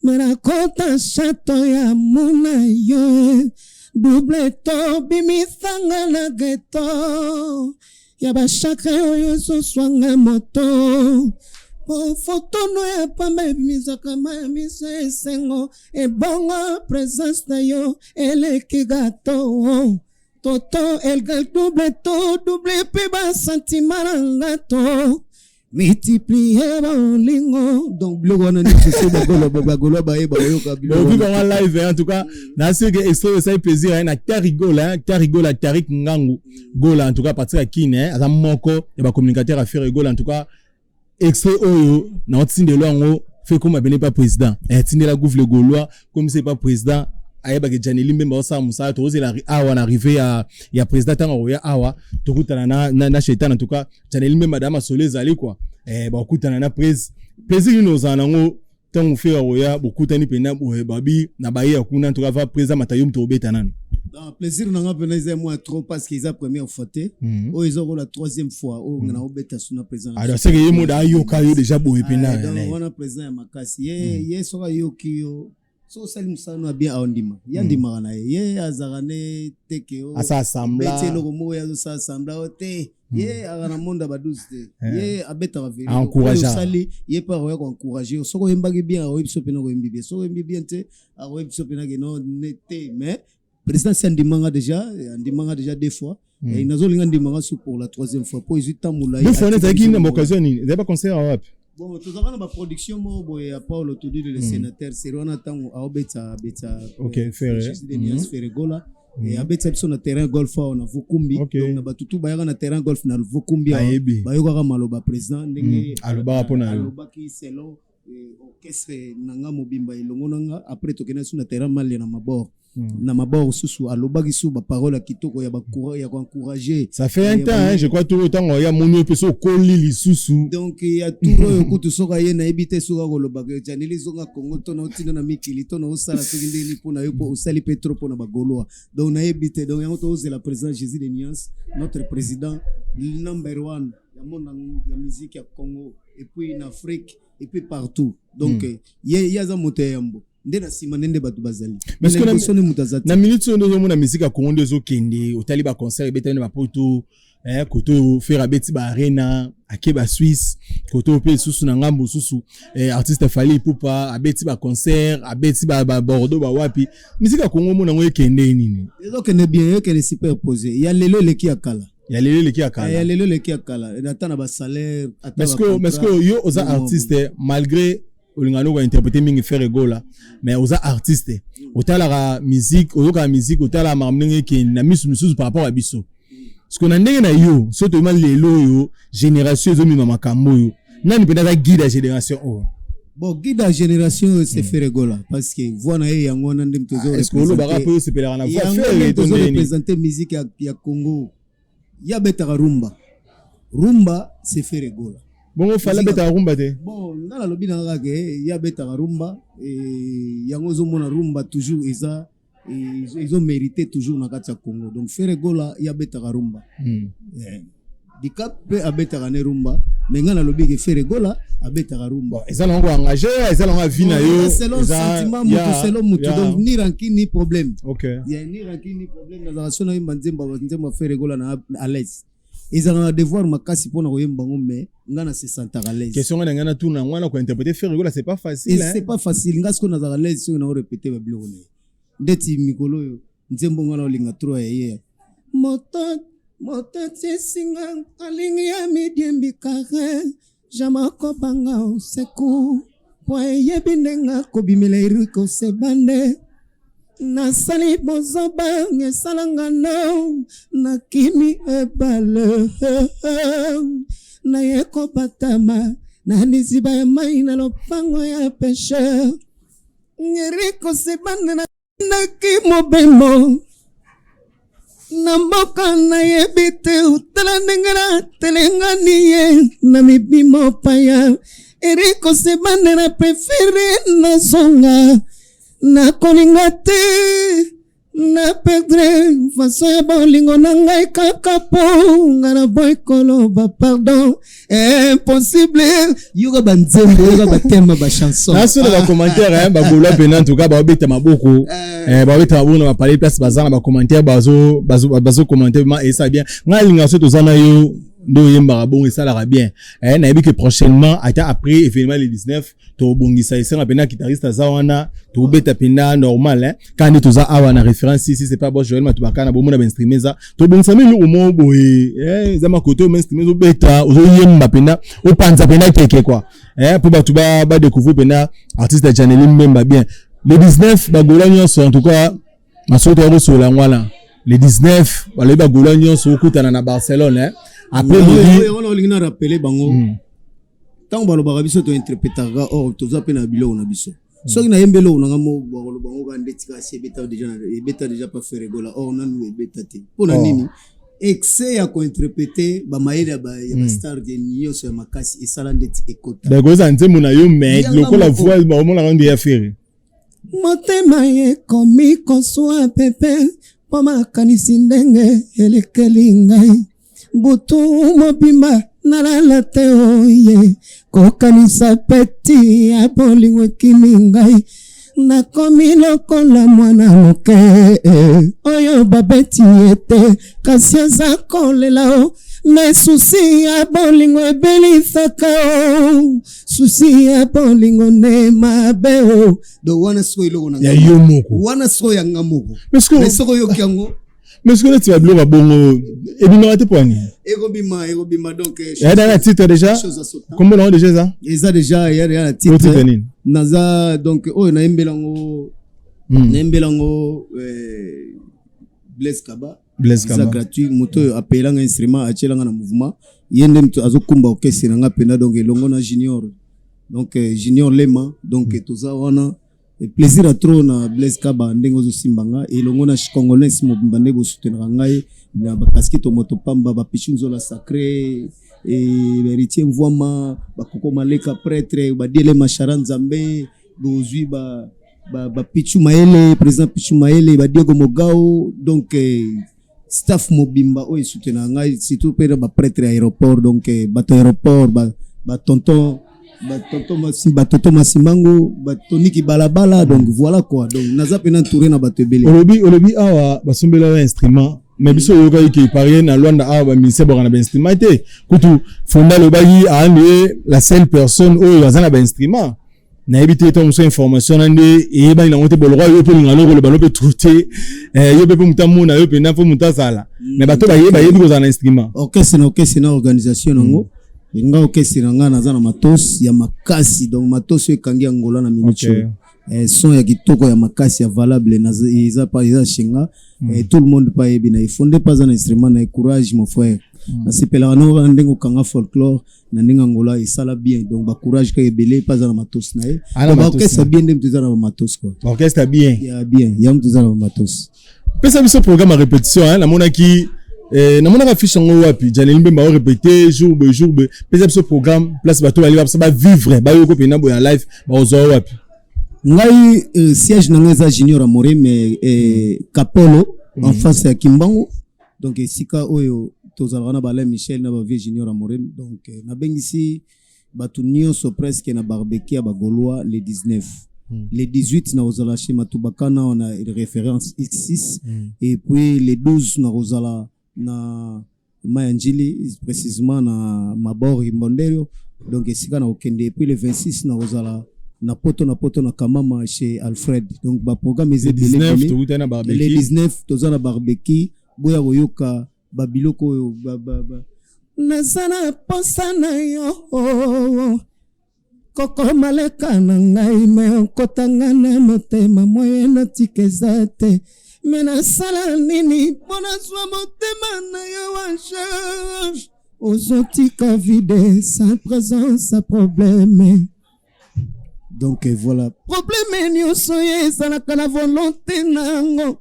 me nakota château ya muna yo double to bimisanga na ghetto ya bachagrin oyo ezoswanga moto po fotono ya pamba ebimisaka ma ya miso esengo, ebongo présence na yo eleki gâteau. Toto elga double to double mpe basentiments na nga to multiplie bolingo. Donc biloko wana nyonso so bagaulois bayeba, oyoka biloko Bon, wana. vraiment live, hein, en tout cas, na ce que extrait ça fait plaisir, hein, na Tariq Gola, hein, Tariq Gola, Tariq Ngangu Gola, en tout cas, partir à Kin, hein, aza moko ya ba communicateur à Ferre Gola. En tout cas, extrait oyo na otindelo yango fait comme abene pas président. Eh, tindela gouffre le Gaulois, comme c'est pas président ayebaka Janeli Mbemba osala mosala. Tokozela awa na arrivé ya président, ntango akoya awa tokutana na Shetan. En tout cas, Janeli Mbemba da masolo ezali quoi. Eh, bakutana na prese, plaisir nini ozala nango ntango Ferre akoya, bokutani mpena boye, babi na baye ya kuna? En tout cas, va président Matayo, moto obeta nano. Donc, plaisir na nga mpena eza mwa trop, parce que eza première fois te. Oyo eza kola troisième fois oyo nga na obeta so na président na alors biso. seke ye moda ayoka yo déjà boye mpena. Ah, donc wana président ya makasi ye, soki ayoki yo, so osali mosala no ya bien, aondima ye, andimaka na ye. Ye azalaka ne teke o asa asambla beti eloko moko, ye azosala sembla o te. Ye aka na monde ya ba12 te, ye abetaka vérité. Encourageant. Oyo osali, ye mpe akoya koencourage yo. Soki oyembaki bien, akoyebi biso mpena koyembi bien. Soki oyembi bien te, akoyebi biso mpena ke no ne te. Mais président si andimanga déjà, andimanga déjà deux fois. Et nazolinga ndimanga su pour la troisième fois, po ezwi temps molai. Deux fois wana ezalaki na occasion nini? Ezali baconcert wapi? Bon, tozalaka na baproduction moko boye ya Paulo Tudile, le sénateur seri wana, ntango aobetisa abetisa Ferre. Jésus de Nuance, Ferre Gola. Abetisa biso na terrain golf awa na Vukumbi. Donc na bato tu bayaka na terrain golf na Vukumbi awa, Bayebi. bayokaka maloba président ndenge Alobaka mpo na yo. Alobaki selon orchestre na nga mobimba elongo na nga. Après tokende su na terrain Malia na mabord, na mabord susu alobaki su baparole ya kitoko ya koencourage. Ça fait un temps, hein, je crois, tout ntango ya moni mpe so okoli lisusu. Donc ya tour oyo kutu, soki aye, nayebi te soki akolobaka Janeli zonga Congo to na otinda na mikili to na osala soki ndenge mpo na yo, mpo osali mpe trop mpo na bagaulois. Donc nayebi te. Donc yango tozela président Jésus de Nuance, notre président number one ya monde ya musique ya Congo et puis na Afrique et puis partout. Donc ye aza moto ya yambo, nde na nsima nde bato bazali. Mais est-ce que Na liboso nde moto aza te. Na minute oyo nde ozomona musique ya Congo nde ezokende, otali baconcert ebetami na bapoto, kote oyo Ferre abeti baarena, ake basuisse, kote oyo mpe lisusu na ngambo mosusu, artiste Fally Ipupa abeti baconcert, abeti babordeaux, bawapi. Musique ya Congo omona yango ekende nini? Ezokende bien, ekende super posé. Ya lelo eleki ya kala. Ya lelo eleki ya Ya kala. lelo eleki ya kala, ata na basalaire, ata Parce que parce que yo oza artiste, malgré olingaka no kointerpréter mingi Ferre Gola, mais oza artiste, otalaka musique, oyokaka musique, otalaka makambo ndenge ekende na misu misusu par rapport à biso. Parce que na ndenge na yo, soki toyeba lelo oyo génération ezomema makambo oyo, nani mpenza aza guide ya génération oyo? Bon, guide ya génération oyo, c'est Ferre Gola, parce que voix na ye yango wana nde moto. Est-ce que olobaka mpo osepelaka na voix yango Ferre nde to ndeni? Tozoreprésente musique ya Congo. Ye abetaka rumba. Rumba, c'est Ferre Gola. Bongo Fally abetaka rumba te? Bon, nga nalobi na kaka ke ye abetaka rumba. Yango ozomona rumba toujours eza ezomérite toujours na kati ya Congo. Donc Ferre Gola, ye abetaka rumba. Dicap mpe abetaka ne rumba, mais nga nalobi ke Ferre Gola abetaka rumba. Bon, eza nango koengage, eza nango avis na yo. Selon sentiment moto, selon moto. Donc ni rancune ni problème. Ok. Ya ni rancune ni problème. Nazalaka so nayemba nzembo ya Ferre Gola na à l'aise. Ezalaka na devoir makasi mpona koyemba yango, mais nga na se sentaka à l'aise. Question nga na ngai natuna yango wana: kointerpréter Ferre Gola, c'est pas facile, Et hein? c'est pas facile. Nga sikoyo nazalaka l'aise soki nao répéter babiloko na ye. Ndeti mikolo oyo, nzembo nga na olinga trop ya ye, moto moto atiesinga alingi ya midiembikare jamai akobanga oseku po eyebi ndenge akobimela Eriko Sebande. Nasali bozoba esalanga no nakimi ebale, naye kobatama na liziba ya mai na lopango ya pêcheur Eriko Sebande. Nandaki mobembo na mboka nayebi te, otala ndenge natelengani ye na mibimo paya Eriko Sebande. Na préféré nazonga, nakolinga te na perdre façon ya bolingo na ngai kaka po nga na boy koloba pardon, impossible. Yoka banzembo, yoka batema bachanson. Naso na bacommentaire bagaulois mpena, en tout cas baobeta maboko, baobeta maboko na bapalais place baza na bacommentaire, bazocommenter ma esala bien. Ngai alingaka so toza na yo nde oyembaka bongo, esalaka bien. Nayebi ke prochainement, ata après événement le 19, tobongisa esenga mpena guitariste aza wana, tobeta mpena normal, hein. Kaka nde toza awa na référence ici, c'est pas bon. Joël Matubaka na bomona bainstrument eza, tobongisa me eloko moko boye, eza makote oyo mainstrument ezobeta, ozoyemba mpena, opanza mpena keke quoi, mpo bato badécouvrir mpena artiste ya Janeli Mbemba bien. Le 19, bagaulois nyonso, en tout cas masolo toya kosolola yango wana. Le 19, balobi bagaulois nyonso okutana na Barcelone, hein. Après midi. Yango na olingi na rappeler bango, ntango balobaka biso tointerprétaka, or toza mpe na biloko na biso. Soki nayembi eloko nanga mo, bakoloba ngo kaka ndeti kasi ebeta déjà, ebeta déjà pa Ferre Gola, or nanu ebeta te. Mpona nini? Excès ya kointerpréter bamayele ya bastar de nyonso ya makasi esala ndeti ekota. Donc oza nzembo na yo, mais Yanga lokola moko. Voix baomonaka nde ya Ferre. Motema ekomi koswa pepe mpo makanisi ndenge elekeli ngai butu mobimba, nalala te oye kokanisa peti ya bolingo ekimi ngai. Nakomi lokola mwana moke oyo babeti ye te kasi aza kolela o mais souci ya bolingo ebelisaka o souci ya bolingo nde mabe o. Donc wana sikoyo eloko na ya nga yo moko. Wana sikoyo yanga moko. Mais sikoyo Mais soki oyoki yango Mais sikoyo neti babiloko ya bongo ebimaka te, po ani? Ekobima, ekobima. Donc ya na titre déjà? Chose asota. Kombo nango déjà eza? Eza déjà, ya na o titre titre. Nini? Naza donc oyo nayembela yango, nayembela yango Blaise Kaba. Blaise Eza Kaba. gratuit. Moto oyo apeyelanga instrument, atielanga na mouvement, ye nde moto azokumba orchestre na nga mpenza. Donc elongo na Junior, donc Junior Lema. Donc toza wana. Et plaisir à trop na Blaise Kaba ndenge ozosimba nga elongo na Congolais mobimba ndenge bosutenaka ngai na bakaskete moto pamba, bapichu nzola sacré et héritier Mvwama, bakoko Maleka prêtre, badiele Machara Nzambe, bozwi ba bapichu Mayele, président Pichu Mayele, badiego Mogao. Donc staff mobimba oyo esoutenaka ngai, surtout mpe na baprêtre ya aéroport. Donc bato ya aéroport, batonton batonton Masimango, batoniki balabala. Donc voilà quoi, donc naza mpena entouré na bato ebele. Olobi awa basombela yo instrument, mais biso oyokaki ke parie na Lwanda awa bamusicien baka na bainstrument te. Kutu Fonda alobaki aandi ye la seule personne oyo aza na bainstrument. Nayebi te ntango mosusu information na nde eyebani nango te. Bolokwa yo mpe olinga lokoloba no mpe tro te. Yo mpe moto amona yo mpenza mpo moto azala, mais bato bayebi kozala na instrument. Orchestre na orchestre na organisation nango. Nga orchestre na nga naza na matos ya makasi. Donc matos oyo ekangi Angola na minute oyo. Son ya kitoko ya makasi ya valable eza pa eza shinga. Tout le monde pa yebi na ye fonde pa aza na instrument na ye. Courage, mon frère. Nasepelaka no kaka ndenge okanga folklore na ndenge Angola esala bien. Donc bacourage kaka ebele mpe aza na matos na ye. Ana matos. Baorchestre bien nde moto eza na bamatos quoi. Orchestre bien. Ya bien, ya moto eza na bamatos. Pesa biso programme ya répétition, hein. Namonaki namonaka fiche yango wapi, Janeli Mbemba orépété jour boye, jour boye. Pesa biso programme, place bato bali bapesa bavivre, bayoko mpena boye ya live, bakozwa wapi? Ngai siège na ngai eza Junior Amore, mais Kapolo en face ya Kimbangu. Donc esika oyo tozalaka na balain Michel na bavie Junior Amore. Donc nabengisi bato nyonso presque na barbecue ya bagaulois le 19. Le 18 nakozala chez Matubakana wana, référence X6. Et puis le 12 nakozala na Mayanjili, précisément na Mabor Imbondero. Donc esika nakokende. Et puis le 26 nakozala na Poto, na Poto, na Kamama, chez Alfred. Donc baprogramme eza Le ebele 19 ebele. Tokuta na Le barbecue. 19 toza na barbecue, boya koyoka babiloko oyo naza na posa na yo, kokoma leka na ngai, me okotanga na motema, moye natika eza te. Me nasala nini mpo nazwa motema na yo en charge? Ozotika vide sans présence, problème. Donc voilà, problème nyonso ye ezalaka na volonté nango.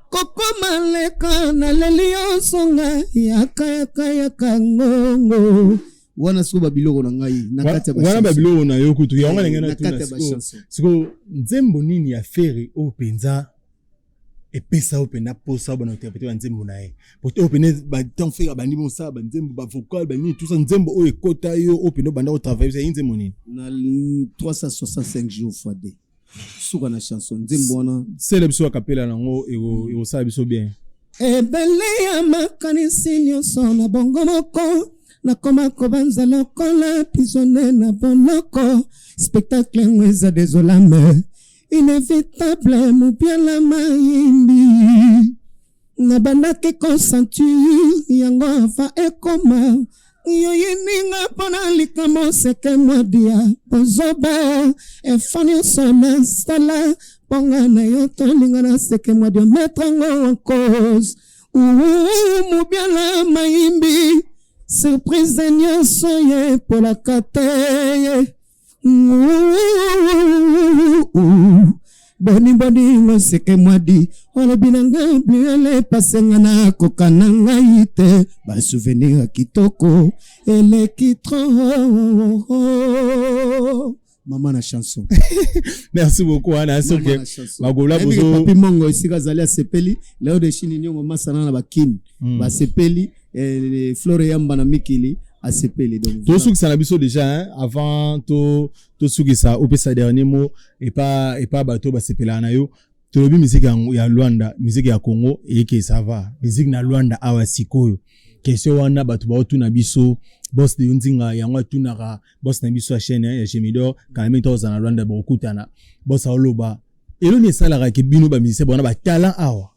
Kokoma leka, naleli yosonga, yaka, yaka, yaka ngongo wana. Sikoyo babiloko na ngai na kati ya Wana bachanson. Babiloko na yo kutu yango ndenge Na natuna. kati ya Sikoyo bachanson. Sikoyo nzembo nini ya Ferre oyo mpenza epesa oyo mpenza mposa bana interpréter banzembo na ye? Po oyo pene batemps Ferre abandi mosala banzembo, bavocal, banini, tout ça, nzembo oyo ekota yo, oyo pene obanda kotravaille, ye nzembo nini? Na 365 jours fois 2, suka na chanson, nzembo wana. Sele biso akapela nango, ekosala biso bien. Ebele ya makanisi nyonso na bongo moko, nakoma kobanza lokola prisonnier na boloko. Spectacle yango eza désolame, inévitable. Mobiala mayimbi, nabandaki kosentir yango ava ekoma yoyininga mpona likambo seke mwadia bozoba. Efo nyonso nasala mponga na yo, tolinga na seke mwadia, mettre yango en cause. Mobiala mayimbi, surprise nyonso ye epolaka te. Boni boningo seke mwadi, olobi na ngai oublier le passé, nga nakoka na ngai te. Basouvenir ya kitoko eleki trop. Mama na chanson. Merci beaucoup wana soki bagola. Bozo Papi Mongo esika azali asepeli, leo de chini niongo masana na bakini basepeli, Flore Yamba na mikili asepeli. Donc Tosukisa na biso déjà, hein, avant to tosukisa, opesa dernier mot epa bato basepelaka na yo. Tolobi musique ya Lwanda, musique ya Congo eyeke, ça va. Musique na Lwanda awa sikoyo, question wana bato baotuna biso, boss de yo nzinga yango atunaka boss na biso ya chaîne ya Gemidor kala mingi, tozala na Lwanda, bokokutana. Boss aoloba eloni esalaka ke bino bamusicien bona batalent awa,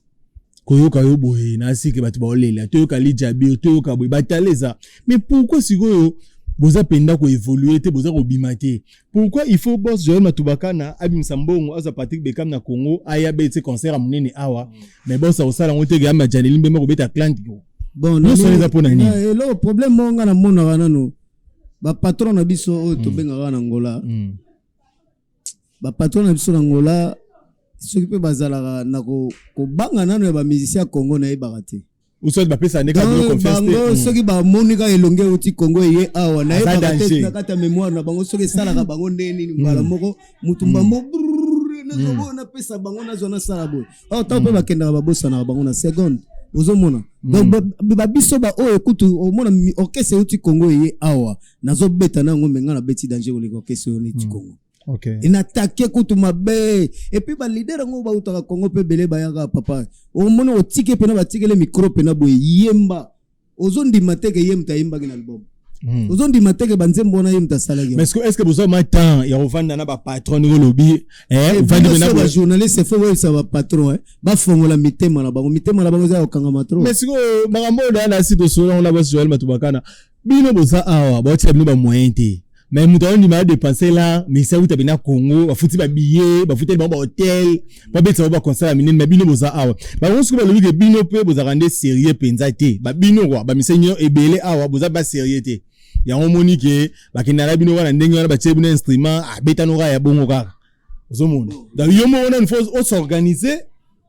koyoka yo boye na sike, bato baolela, toyoka Lijabir, toyoka boye, batala eza. Mais pourquoi sikoyo boza mpenza koévolue te, boza kobima te? Pourquoi il faut boss Joel Matubakana abimisa mbongo, azwa Patrick Beckham na Congo, aya beti concert ya monene awa, mais boss akosala yango te, ke ama Janeli Mbemba kobeta Atlantique? Bon, nyonso eza mpo na nini? Eloko problème moko nga namonaka nano, bapatron na biso oyo tobengaka na Ngola, bapatron na biso na Ngola, soki mpe bazalaka na kobanga nano ya bamusicien ya Congo, nayebaka te. Usoti bapesa ndeka bino confiance te. Bango soki bamoni kaka elongi euti Congo eye awa, nayebaka te danger. Na kati ya mémoire na bango, soki esalaka bango nde nini, mbala moko mutu mbambo nazwa, napesa bango, nazwa, nasala boye. Or ntango mpe bakendaka, babosanaka bango na seconde. Ozomona, donc babiso baoyo kutu omona orchestre euti Congo eye awa, nazobeta na yango, me nga nabeti danger koleka orchestre oyo neti Congo. Enatake kutu mabe. Et puis baleader yango bautaka Congo mpe ebele bayaka, papa, omoni otike mpena, batikele micro mpena boye, yemba, ozondima te ke ye moto ayembaki na album. Ozondima te ke banzembo wana ye moto asalaki yango. Mais est-ce que bozwa ma temps ya kovanda na bapatron ndenge olobi, ovandi Biso mpe na boye? Bajournaliste, faut boyebisa bapatron, bafongola mitema na bango. Mitema na bango eza ya kokangama trop. Mais sikoyo makambo oyo daya na si tosolola ngo na basi Joel Matubakana, bino boza awa, baotia bino bamoyen te. Mais moto aondima adepense la, mais auta bena Congo, bafuti babillet, bafuteli bango bahotel, babetisa bango baconcert ya minene. Mais bino boza awa, bango soki balobi ke bino mpe bozalaka nde sérieux mpenza te, babino kwa bamiseni ebele awa boza basérieux te. Yango omoni ke bakendaka bino wana ndenge wana, batie bino instrument, abetano kaka ya bongo kaka. Ozomona, donc yo moko nani faut os'organiser,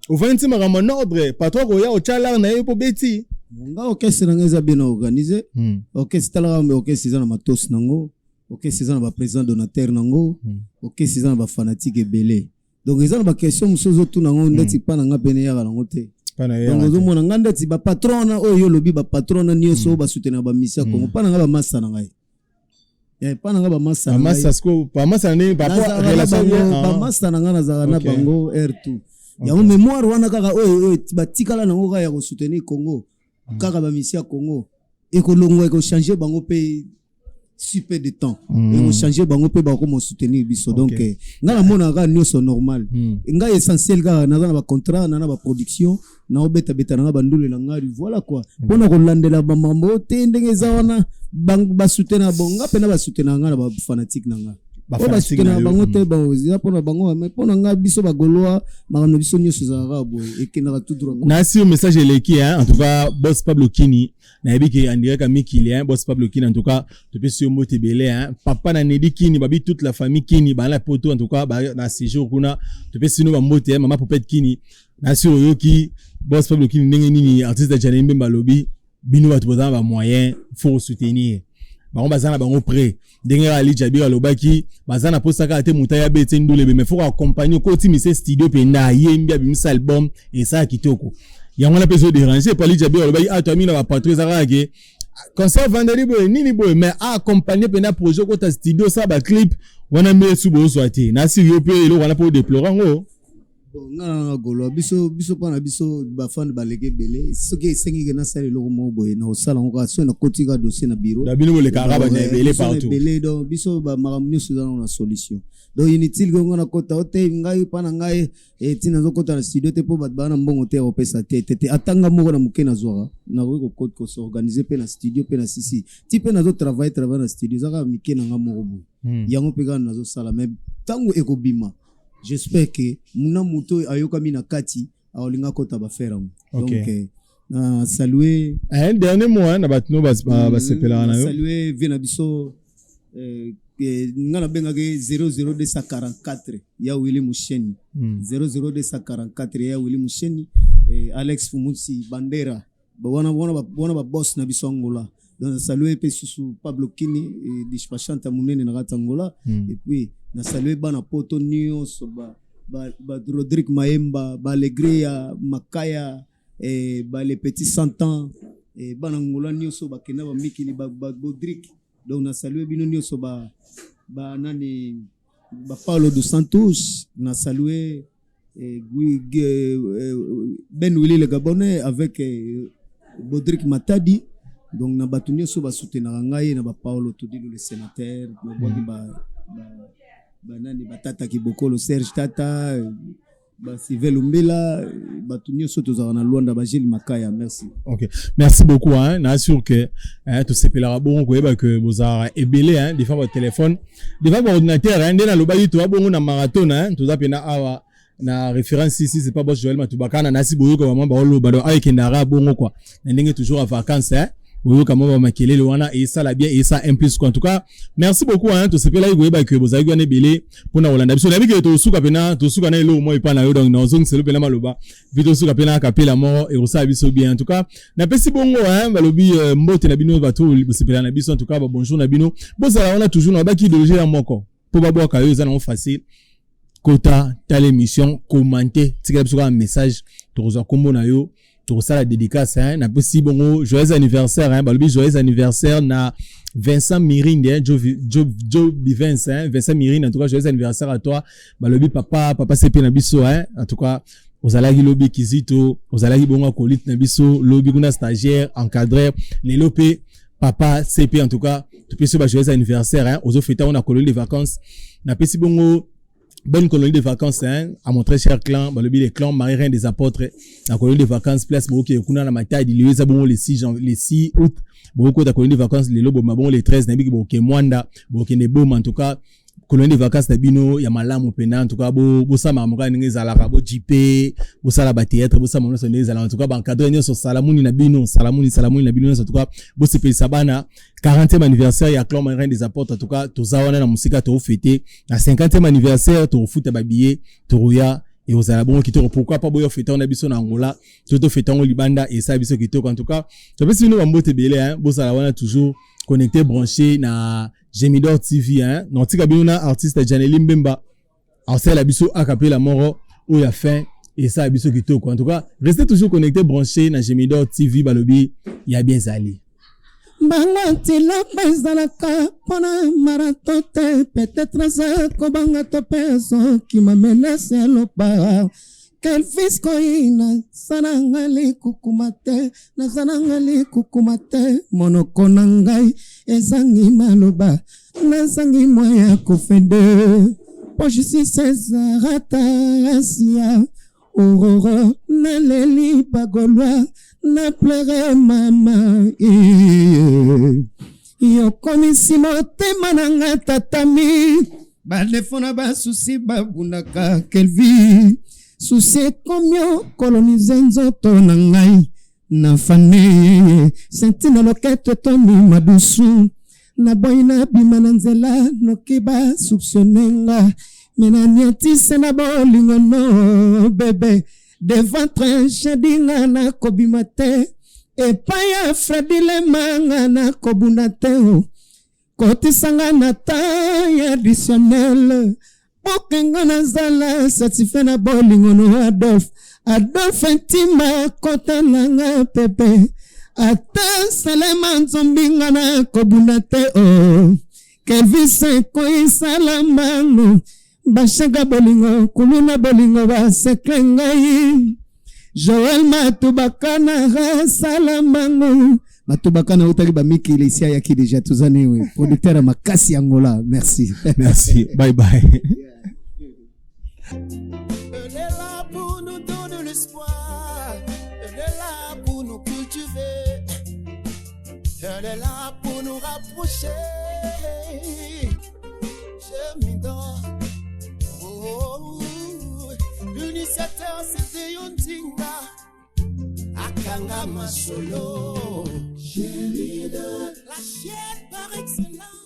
ovandi ti makambo en ordre, patron koya otya lar na ye mpo beti. Nga orchestre na ngai eza bien organisé. Orchestre, talaka mbe, orchestre eza na matos nango, orchestre eza na baprésident donateur nango, orchestre eza na bafanatique ebele. Donc eza na baquestion mosusu ozotuna yango ndeti mpa na nga pene eyaka nango te. Donc ozomona nga ndeti bapatron wana oyo yo olobi, bapatron wana nyonso oyo basoutenaka bamisi ya Congo, mpa na nga bamasa na ngai, mpa na nga bamasa na ngai. Bamasa ndenge relation? Bamasa na ngai, nazalaka na bango r2 yango mémoire wana kaka oyo oyo batikala nango kaka ya kosoutenir Congo, kaka bamisi ya Congo. Ekolongwa, ekochange bango mpe si peu de temps, ekochange bango mpe bakoma soutenir biso. Donc ngai namonaka kaka nyonso normal. Ngai essentiel kaka naza na bacontrat na baproduction, naobetabeta nanga bandulela ngai, voilà quoi. Mpona kolandela bamambo te ndenge eza wana, basoutenaka bon nga mpena basoutenaka ngai na bafanatique na ngai oyo basoutenaka bango te. Bon, eza mpona bango, mais mpona ngai, biso bagaulois, makambo na biso nyonso ezalaka boye, ekendaka tout droit. Nasi message eleki, hein. En tout cas, boss Pablo Kini, nayebi ke en direct ya mikili, hein. Boss Pablo Kini, en tout cas topesi yo mbote ebele, hein. Papa na Nedi Kini, babi toute la famille Kini bana na poto, en tout cas na séjour kuna, topesi bino bambote, hein. Mama Popete Kini, nasi oyoki boss Pablo Kini ndenge nini artiste Jane Mbemba alobi bino bato boza na bamoyen, faut soutenir bango, baza na bango prêt. Ndenge kaka Ali Jabir alobaki, baza na posa kaka te moto aya bete ndulebe, mais faut accompagner, okotimisa studio mpenza, ayembi, abimisa album, esala kitoko. Yango wana mpe ezoderange po Ali Jabir alobaki ato ami na bapatron eza kaka ke concert vendredi boye nini boye, mais aaccompagne mpenza projet, okota studio, osala baclip wana mbe esu bozwa te. Nasi yo mpe eloko wana mpo odeplore yango. Bon, nga na nga gaulois, biso mpa na biso bafans baleki ebele. Soki esengi ke nasala eloko moko boye, na kosala yango kaka soki nakoti kaka dossier na bureau. Na bino bolekaka bato ebele partout. Ebele. Donc biso bamakambo nyonso eza nango na solution. Donc inutile ke nga nakota o te. Ngai mpa na ngai ntina nazokota na studio te mpo bato baa na mbongo te ya kopesa te te te. Ata nga moko na moke nazwaka, nakoki kos'organiser mpe na studio mpe na sisi ti mpe nazotravaille travaille na studio, eza kaka mike na nga moko boye. Yango mpe kaka nazosala, mais ntango ekobima, j'espère que muna moto oyo ayokami na kati akolinga akota bafere yango. Donc na salue Un dernier mot, hein, na bato no basepelaka na yo. Salue vie na biso, nga nabengaki 00244 ya Willi Musheni. 00244 ya Willi Musheni, Alex Fumusi Bandera, wana wana wana baboss na biso Angola. Donc nasalue mpe susu Pablo Kini, dispachante ya monene na kati ya Angola. Et puis nasalue bana poto nyonso, ba Rodrigue Mayemba, ba Alegria Makaya, ba les petits cent ans, bana Angola nyonso bakenda bamikili, ba Bodrick. Donc nasalue bino nyonso, ba nani, ba Paulo dos Santos. Nasalue Ben Willy le Gabonais avec Bodrick Matadi. Donc na bato nyonso basoutenaka ngai, na bapaolo Todilu le sénateur, nabwaki banani, batata Kibokolo, Serge Tata, basive Lumbila, bato nyonso tozalaka na Lwanda, bagile Makaya, merci. Ok, merci beaucoup, hein. Na sûr que, hein, tosepelaka bongo koyeba ke bozalaka ebele, hein, devant batéléphone, devant baordinateur, hein. Nde nalobaki, toza bongo na marathon, hein. Toza mpena awa na référence ici, c'est pas boss Joël Matubakana. Nasi boyoka bama baoloba, donc awa ekendaka bongo quoi, na ndenge toujours à vacances, hein. Boyoka mwa bamakelele wana, esala bien, esala un plus quoi. En tout cas, merci beaucoup, hein. Tosepelaki koyeba ke bozalaki wana ebele mpona kolanda biso. Nayebi ke tosuka mpena, tosuka na eloko moko epa na yo. Donc nazongiselo mpena maloba vi, tosuka mpena kapela moko ekosala biso bien. En tout cas, napesi bongo, hein, balobi mbote na bino bato bosepela na biso. En tout cas, babonjour na bino, bozala wana toujours na babaki idéologie ya moko mpo babwaka yo, eza nango facile. Kota, tala émission, commente, tikela biso kaka message, tokozwa nkombo na yo, tokosala dédicace, hein. Napesi bongo joyeux anniversaire, hein. Balobi joyeux anniversaire na Vincent Mirinde, hein, Joe, Joe, Joe Bivens, hein, Vincent Mirinde, en tout cas joyeux anniversaire à toi. Balobi papa, papa CP na biso, hein. En tout cas, ozalaki lobi Kizito, ozalaki bongo acolyte na biso lobi kuna, stagiaire, encadreur, lelo pe papa CP. En tout cas, topesi ba joyeux anniversaire, hein. Ozofeta ngo na colonie de vacances. Napesi bongo. Bonne colonie de vacances, hein, à mon très cher clan, balobi les clans Marie Reine des Apôtres, la colonie de vacances place boke kuna na Matadi, lelo eza bongo le 6 janvier, le 6 août, boko ta colonie de vacances lelo boma bongo le 13 nayebi boke Mwanda, bokende Boma. En tout cas colonie de vacances na bino ya malamu pena. En tout cas bo bosala makambo kaka ndenge ezalaka, bo jipe, bosala ba théâtre, bosala nyonso ndenge ezalaka. En tout cas ba encadreur nyonso, salamuni na bino, salamuni, salamuni na bino nyonso. En tout cas bosepelisa bana 40e anniversaire ya clan Marie Reine des Apôtres. En tout cas toza wana na mosika, tofete na 50e anniversaire, tokofuta ba billet, tokoya, ekozala bongo kitoko. Pourquoi pas boyo fete na biso na Angola to tofete yango libanda, esala biso kitoko. En tout cas topesi bino bambote ebele, hein. Bozala wana toujours connecté, branché na Gemidor TV, hein. Natika bino na artiste Janeli Mbemba, aosala biso akapela moko oyo ya fin, esala biso kitoko. En tout cas restez toujours connecté, branché na Gemidor TV. Balobi ya bien ezali. Bango antilope ezalaka mpona marato te, peut-être aza kobanga to mpe azokima menace ya loba. Kelvis koyina naza na nga likukuma te, naza na nga likukuma te. Monoko na ngai ezangi maloba, nazangi mwa ya kofende po je suis César Atarasia Aurora. Naleli bagolwa na pleure mama, yokomisi motema na nga tatami badefo na basusi babundaka. Kelvi susi ekomi okolonize nzoto na ngai na fane senti na loketo etondi madusu. Naboyi nabima na nzela noki basoupçonne nga, me naniatise na bolingo no bebe devant jadi nga nakobima te epai ya Fredi Lema, nga nakobunda te o kotisanga na taille additionnel pokenga nazala satisfait na bolingo no. Adolphe, Adolphe Ntima, kota nanga pepe ata salema nzombi, nga nakobunda te o Kelvis ekoyisala mbango bashaka bolingo kuluna bolingo basekle ngai. Joel Matubakana asala mbango. Matubakana autaki bamikili esi ayaki déjà, toza newe producteur ya makasi ya Angola. Merci. Merci, bye bye. Elle est là pour nous donner l'espoir. Elle est là pour nous cultiver. Elle est là pour nous rapprocher. Je m'y donne. Oh, l'initiateur, c'était Yondinga. Akanga Masolo. La chaîne par excellence.